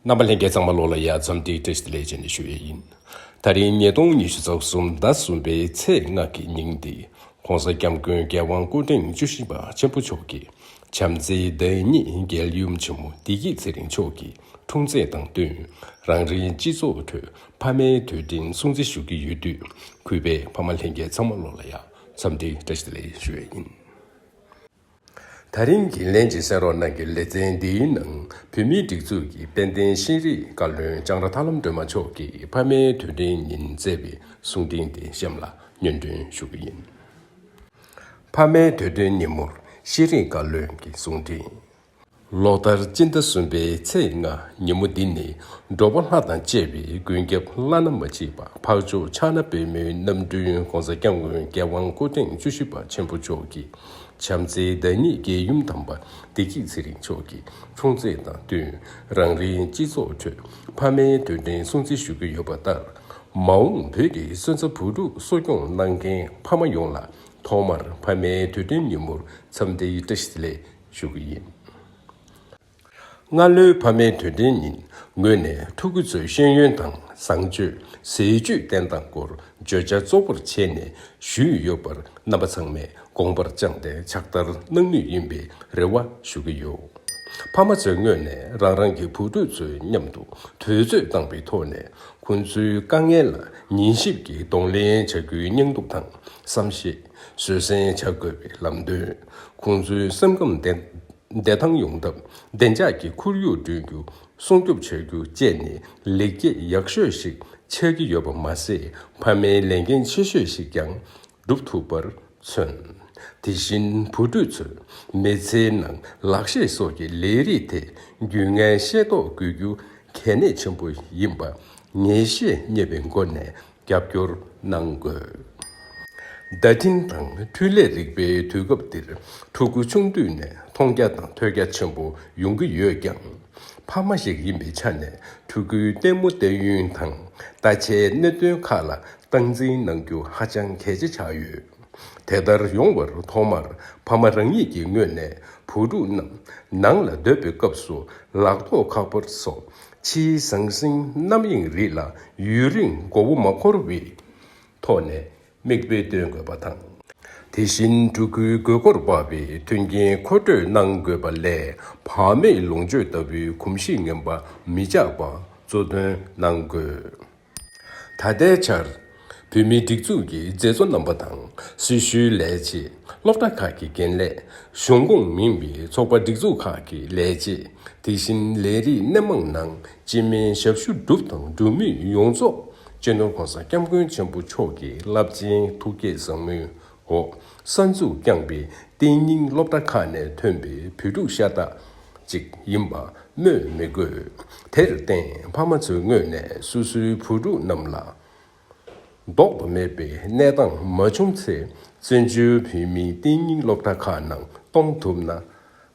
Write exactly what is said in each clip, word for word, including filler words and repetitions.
རྣམ་པ་ལྷན་རྒྱས་ཚང་མ་ལོ་ལ་ཡ་འཚམས་འདྲི་བཀྲ་ཤིས་བདེ་ལེགས་བྱས་ནས་ཞུ་ཡས་ཡིན། ད་རིང་ཉིས་སྟོང་ཉི་ཤུ་རྩ་གསུམ་ཟླ་གསུམ་པའི་ཚེས་ལྔ་གི་ཉིན་ཏེ། ༸གོང་ས་༸སྐྱབས་མགོན་རྒྱལ་དབང་སྐུ་ཕྲེང་བཅུ་བཞི་པ་ཆེན་པོ་མཆོག་གིས་བྱམས་བརྩེའི་བདག་ཉིད་རྒྱལ་ཡུམ་ཆེན་མོ་བདེ་སྐྱིད་ཚེ་རིང་མཆོག་གི་འཁྲུངས་ཚེས་དང་བསྟུན། རང་རེའི་སྤྱི་ཚོགས་ཁྲོད་ཕ་མའི་དུས་དྲན་སྲུང་བརྩི་ཞུ་གི་ཡོད་དུས། གུས་པས་ཕ་མ་ལྷན་རྒྱས་ཚང་མ་ལོ་ལ་ཡ་འཚམས་འདྲི་བཀྲ་ཤིས་བདེ་ལེགས་ཞུ་ཡས་ཡིན། ད་རིང་གི་ལན་གྱི་གསན་རོགས་གནང་གི་ལེ་ཚན་འདིའི་ནང་བོད་མིའི་སྒྲིག་འཛུགས་ཀྱི་དཔལ་ལྡན་ཤེས་རིག་བཀའ་བློན་ལྕང་ར་ཐར་ལམ་སྒྲོལ་མ་མཆོག་གིས་ཕ་མའི་དུས་དྲན་ཉིན་མཛད་པའི་གསུང་འཕྲིན་དེ་གཤམ་ལ་སྙན་སྒྲོན་ཞུ་གི་ཡིན། ཕ་མའི་དུས་དྲན་ཉིན་མོར་ཤེས་རིག་བཀའ་བློན་གྱི་གསུང་འཕྲིན། ལོ་ལྟར་སྤྱི་ཟླ་གསུམ་པའི་ཚེས་ལྔ་ཉིན་མོ་འདི་ནི་འགྲོ་བ་ལྷ་དང་བཅས་པའི་མགོན་སྐྱབས་བླ་ན་མ་མཆིས་པ་འཕགས་མཆོག་ཕྱག་ན་པདྨོའི་རྣམ་སྤྲུལ་༸གོང་ས་༸སྐྱབས་མགོན་རྒྱལ་དབང་སྐུ་ཕྲེང་བཅུ་བཞི་པ་ཆེན་པོ་མཆོག་གི་བྱམས་བརྩེའི་བདག་ཉིད་རྒྱལ་ཡུམ་དམ་པ་བདེ་སྐྱིད་ཚེ་རིང་མཆོག་གི་འཁྲུངས་ཚེས་དང་བསྟུན། རང་རེའི་སྤྱི་ཚོགས་ཁྲོད་ཕ་མའི་དུས་དྲན་སྲུང་བརྩི་ཞུ་གི་ཡོད་པ་ལྟར། མ་འོངས་བོད་ཀྱི་སོན་རྩ་བུ་ཕྲུག་གསོ་སྐྱོང་གནང་མཁན་ཕ་མ་ཡོངས་ལ་ཐོག་མར་ཕ་མའི་དུས་དྲན་ཉིན་མོར་འཚམས་འདྲིའི་བཀྲ་ཤིས་བདེ་ལེགས་ཞུ་གི་ཡིན། སྔ་ལོའི་ཕ་མའི་དུས་དྲན་ཉིན་ངོས་ནས་ཕྲུ་གུ་ཚོའི་ཤེས་ཡོན་དང་བཟང་སྤྱོད། ཟས་བཅུད་བསྟེན་སྟངས་སྐོར་བརྗོད་བྱ་གཙོ་བོར་བྱས་ནས་ཞུས་ཡོད་པར། རྣམ་པ་ཚང་མས་དགོངས་པར་བཅངས་ཏེ་ཕྱག་བསྟར་གནང་མུས་ཡིན་པའི་རེ་བ་ཞུ་གི་ཡོད། ཕ་མ་ཚོའི་ངོས་ནས་རང་རང་གི་བུ་ཕྲུག་ཚོའི་མཉམ་དུ་དུས་ཚོད་བཏང་བའི་ཐོག་ནས། ཁོང་ཚོའི་དཀའ་ངལ་ལ་ཉན་ཞིབ་ཀྱིས་གདོང་ལེན་བྱ་རྒྱུའི་སྙིང་སྟོབས་དང་བསམ་ཤེས། བཟོད་བསྲན་བྱ་དགོས་པའི་ལམ་སྟོན། ཁོང་ཚོའི་སེམས་ཁམས་བདེ། བདེ་ཐང་ཡོང་ཐབས། བདེ་འཇགས་ཀྱི་ཁོར་ཡུག་བསྐྲུན་རྒྱུ། སྲུང་སྐྱོབ་བྱ་རྒྱུ་བཅས་ནི་ལེགས་སྐྱེས་ཡག་ཤོས་ཤིག་ཆགས་ཀྱི་ཡོད་པ་མ་ཟད། ཕ་མའི་ལས་འགན་ཆེ་ཤོས་ཤིག་ཀྱང་སྒྲུབ་ཐུབ་པར་མཚོན། དེ་བཞིན་བུ་ཕྲུག་ཚོས་མི་ཚེའི་ནང་ལག་ཤེས་སོགས་ཀྱི་ལས་རིགས་ཐད་རྒྱུས་མངའ་ཤེས་རྟོགས་དགོས་རྒྱུ་གལ་གནད་ཆེན་པོ་ཡིན་པ་ངེས་ཤེས་རྙེད་པའི་སྒོ་ནས། རྒྱབ་སྐྱོར་གནང་དགོས། བརྡ་འཕྲིན་དང་འཕྲུལ་ལས་རིག་པའི་དུས་སྐབས་འདིར། ཕྲུ་གུ་ཆུང་དུས་ནས་མཐོང་རྒྱ་དང་ཐོས་རྒྱ་ཆེན་པོ་ཡོང་གི་ཡོད་ཀྱང་། ཕ་མ་ཞིག་ཡིན་པའི་ཆ་ནས། ཕྲུ་གུའི་ལྟད་མོ་ལྟ་ཡུན་དང་། ལྟ་བྱའི་གནད་དོན་ཁག་ལ་སྟངས་འཛིན་གནང་རྒྱུ་ཧ་ཅང་གལ་ཆེ་ཆགས་ཡོད། དེ་ལྟར་ཡོང་བར་ཐོག་མར་ཕ་མ་རང་ཉིད་ཀྱི་ངོས་ནས་བུ་ཕྲུག་རྣམས་ནང་ལ་སྡོད་པའི་སྐབས་སུ་ལག་ཐོགས་ཁ་པར་སོགས་ཕྱིའི་ཟང་ཟིང་རྣམ་གཡེང་རིགས་ལ་ཡུན་རིང་མགོ་བོ་མ་འཁོར་བའི་ཐོག་ནས་མིག་དཔེ་སྟོན་དགོས་པ་དང་། དེ་བཞིན་ཕྲུ་གུའི་དགོས་མཁོར་བབས་པའི་མཐུན་རྐྱེན་མཁོ་སྤྲོད་གནང་དགོས་པ་ལས། བག་མེད་ལོངས་སྤྱོད་ལྟ་བུའི་གོམས་གཤིས་ངན་པ་མི་འཇགས་པ་གཙོ་དོན་གནང་དགོས། ད་ལྟའི་ཆར། བོད་མིའི་སྒྲིག་འཛུགས་ཀྱི་མཛད་གཙོ་རྣམ་པ་དང་། སྲི་ཞུའི་ལས་བྱེད། སློབ་གྲྭ་ཁག་གི་རྒན་ལས། གཞུང་ཁོངས་མིན་པའི་ཚོགས་པ་སྒྲིག་འཛུགས་ཁག་གི་ལས་བྱེད། དེ་བཞིན་ལས་རིགས་སྣེ་མང་ནང་སྤྱི་མིའི་ཞབས་ཞུ་བསྒྲུབས་དང་སྒྲུབ་མུས་ཡོངས་རྫོགས། སྤྱི་ནོར་༸གོང་ས་༸སྐྱབས་མགོན་ཆེན་པོ་མཆོག་གི་རླབས་ཆེན་ཐུགས་བསྐྱེད་བཟང་མོའི་འོག་གསར་འཛུགས་བསྐྱངས་པའི་བསྟན་རྙིང་སློབ་གྲྭ་ཁག་ནས་ཐོན་པའི་བོད་ཕྲུག་ཤ་སྟག་ཅིག་ཡིན་པ་སྨོས་མི་དགོས། དེར་བརྟེན། ཕ་མ་ཚོའི་ངོས་ནས་སོ་སོའི་བུ་ཕྲུག་རྣམས་ལ་ལྡོག་ཏུ་མེད་པའི་གནས་སྟངས་མ་བྱུང་ཚེ། བཙན་བྱོལ་བོད་མིའི་བསྟན་རྙིང་སློབ་གྲྭ་ཁག་ནང་གཏོང་ཐུབ་ན།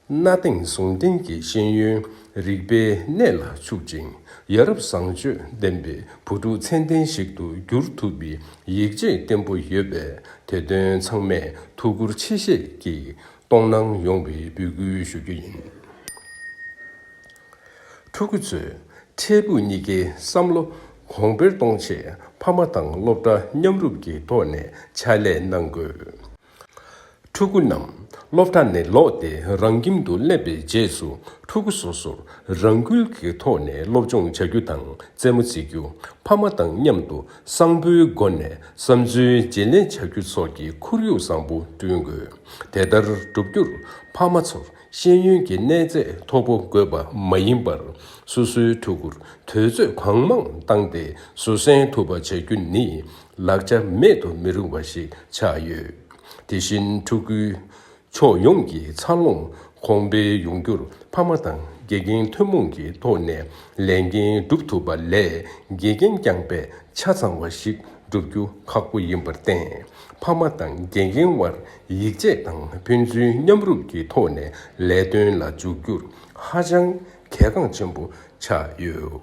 གནའ་དེང་ཟུང་ལྡན་གྱི་ཤེས་ཡོན་རིག་པའི་གནས་ལ་ཕྱུག་ཅིང་ཡ་རབས་བཟང་སྤྱོད་ལྡན་པའི་བུ་ཕྲུག་ཚད་ལྡན་ཞིག་ཏུ་འགྱུར་ཐུབ་པའི་ཡིད་ཆེས་བརྟན་པོ་ཡོད་པས། དེ་དོན་ཚང་མས་ཐུགས་ཁུར་ཆེ་བཞེས་ཀྱིས་གཏོང་གནང་ཡོང་བའི་འབོད་སྐུལ་ཞུ་རྒྱུ་ཡིན། ཕྲུ་གུ་ཚོས་འཕྲལ་ཕུགས་གཉིས་ཀའི་བསམ་བློ་གོང་འཕེལ་གཏོང་ཆེད། ཕ་མ་དང་སློབ་གྲྭ་མཉམ་རུབ་ཀྱི་ཐོག་ནས་ཕྱག་ལས་གནང་དགོས། ཕྲུ་གུ་རྣམས་སློབ་གྲྭ་ནས་ལོག་སྟེ་རང་ཁྱིམ་དུ་སླེབས་པའི་རྗེས་སུ། ཕྲུ་གུ་སོ་སོར་རང་འགུལ་གྱི་ཐོག་ནས་སློབ་སྦྱོང་བྱ་རྒྱུ་དང་རྩེད་མོ་རྩེ་རྒྱུ། ཕ་མ་དང་མཉམ་དུ་གསང་པོའི་སྒོ་ནས་བསམ་ཚུལ་བརྗེ་ལེན་བྱ་རྒྱུ་སོགས་ཀྱི་ཁོར་ཡུག་བཟང་པོ་བསྐྲུན་དགོས། དེ་ལྟར་བསྒྲུབ་རྒྱུར་ཕ་མ་ཚོར་ཤེས་ཡོན་གྱི་གནས་ཚད་མཐོ་པོ་དགོས་པ་མ་ཡིན་པར། སོ་སོའི་ཕྲུ་གུར་དུས་ཚོད་གང་མང་བཏང་སྟེ་བཟོད་བསྲན་ཐུབ་པ་བྱ་རྒྱུ་ནི་ལག་ཆ་མེད་དུ་མི་རུང་བ་ཞིག་ཆགས་ཡོད། དེ་བཞིན་ཕྲུ་གུའི་ཕྱོགས་ཡོངས་ཀྱི་འཚར་ལོངས་གོང་འཕེལ་ཡོང་རྒྱུར་ཕ་མ་དང་དགེ་རྒན་ཐུན་མོང་གི་ཐོག་ནས་ལས་འགན་སྒྲུབ་ཐུབ་པ་ལས། དགེ་རྒན་རྐྱང་པས་ཆ་ཚང་བ་ཞིག་བསྒྲུབ་རྒྱུ་ཁག་པོ་ཡིན་པར་བརྟེན། ཕ་མ་དང་དགེ་རྒན་དབར་ཡིད་ཆེས་དང་ཕན་ཚུན་མཉམ་རུབ་ཀྱི་ཐོག་ནས་ལས་དོན་ལ་འཇུག་རྒྱུར་ཧ་ཅང་གལ་འགངས་ཆེན་པོ་ཆགས་ཡོད།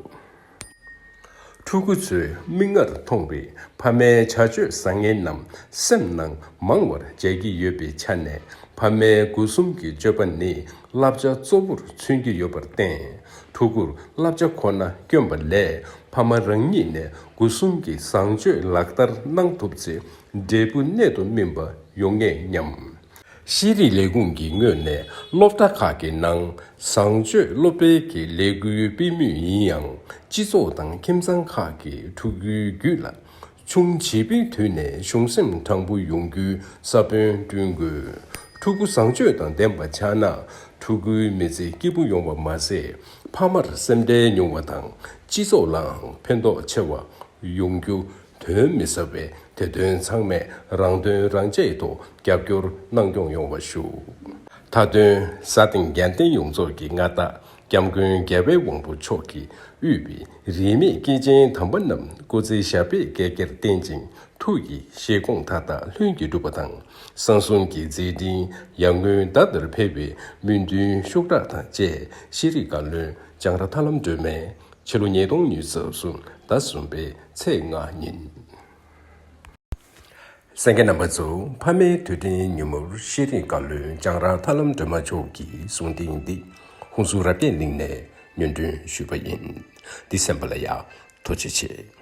ཕྲུ་གུ་ཚོའི་མིག་སྔར་མཐོང་བའི་ཕ་མའི་བྱ་སྤྱོད་བཟང་ངན་རྣམས་སེམས་ནང་མང་བར་མཇལ་གྱི་ཡོད་པའི་ཆ་ནས། ཕ་མའི་སྒོ་གསུམ་གྱི་སྤྱོད་པ་ནི་བསླབ་བྱ་གཙོ་བོར་མཚོན་གྱི་ཡོད་པར་བརྟེན། ཕྲུ་གུར་བསླབ་བྱ་ཁོ་ན་བསྐྱོན་པ་ལས་ཕ་མ་རང་ཉིད་ནས་སྒོ་གསུམ་གྱི་བཟང་སྤྱོད་ལག་བསྟར་གནང་ཐུབ་ཚེ་འབྲས་བུ་གནད་དུ་སྨིན་པ་ཡོང་ངེས་སྙམ། ཤེས་རིག་ལས་ཁུངས་ཀྱི་ངོས་ནས་སློབ་གྲྭ་ཁག་གི་ནང་བཟང་སྤྱོད་སློབ་སྤེལ་གྱི་ལས་འགུལ་སྤེལ་མུས་ཡིན་ཡང་། སྤྱི་ཚོགས་དང་ཁྱིམ་ཚང་ཁག་གི་ཕྲུ་གུའི་རྒྱུད་ལ་ཆུང་བྱིས་པའི་དུས་ནས་གཞུང་སེམས་དྲང་པོ་ཡོང་རྒྱུའི་ས་བོན་བསྐྲུན་དགོས། ཕྲུ་གུ་བཟང་སྤྱོད་དང་ལྡན་པ་ཆགས་ན། ཕྲུ་གུའི་མི་ཚེ་སྐྱིད་པོ་ཡོང་བ་མ་ཟད། ཕ་མར་སེམས་ཁྲལ་ཉུང་བ་དང་། སྤྱི་ཚོགས་ལའང་ཕན་ཐོགས་ཆེ་བ་ཡོང་རྒྱུ་དོན་མི་ཟ་བས། དེ་དོན་ཚང་མས་རང་དོན་རང་གཅེས་ཐོག་རྒྱབ་སྐྱོར་གནང་སྐྱོང་ཡོང་བ་ཞུ། མཐའ་དོན། ས་སྟེང་རྒྱལ་བསྟན་ཡོངས་རྫོགས་ཀྱི་མངའ་བདག་སྐྱབས་མགོན་རྒྱལ་བའི་དབང་པོ་མཆོག་གིས་དབུས་པའི་རིས་མེད་སྐྱེས་ཆེན་དམ་པ་རྣམས་སྐུ་ཚེ་ཞབས་པད་བསྐལ་བརྒྱར་བརྟན་ཅིང་། ཐུགས་ཀྱི་བཞེད་དགོངས་མཐའ་དག་ལྷུན་གྱིས་གྲུབ་པ་དང་། གསང་གསུམ་གྱི་མཛད་འཕྲིན་ཡར་ངོའི་ཟླ་ལྟར་འཕེལ་བའི་སྨོན་འདུན་ཤུགས་དྲག་དང་བཅས། ཤེས་རིག་བཀའ་བློན་རྒྱང་བསྒྲགས་ཐར་ལམ་སྒྲོལ་མས་ཕྱི་ལོ་ཉིས་སྟོང་ཉི་ཤུ་རྩ་གསུམ་ཟླ་གསུམ་པའི་ཚེས་ལྔ་ཉིན། གསན་མཁན་རྣམ་པ་ཚོ། ཕ་མའི་དུས་དྲན་ཉིན་མོར་ཤེས་རིག་བཀའ་བློན་རྒྱང་བསྒྲགས་ཐར་ལམ་སྒྲོལ་མ་མཆོག་གི་གསུང་རྟེན་འདི་ཧུན་སུར་རབ་རྒྱས་གླིང་ནས་སྙན་སྒྲོན་ཞུས་པ་ཡིན། འདི་གསན་པ་ལ་ཡང་ཐུགས་རྗེ་ཆེ།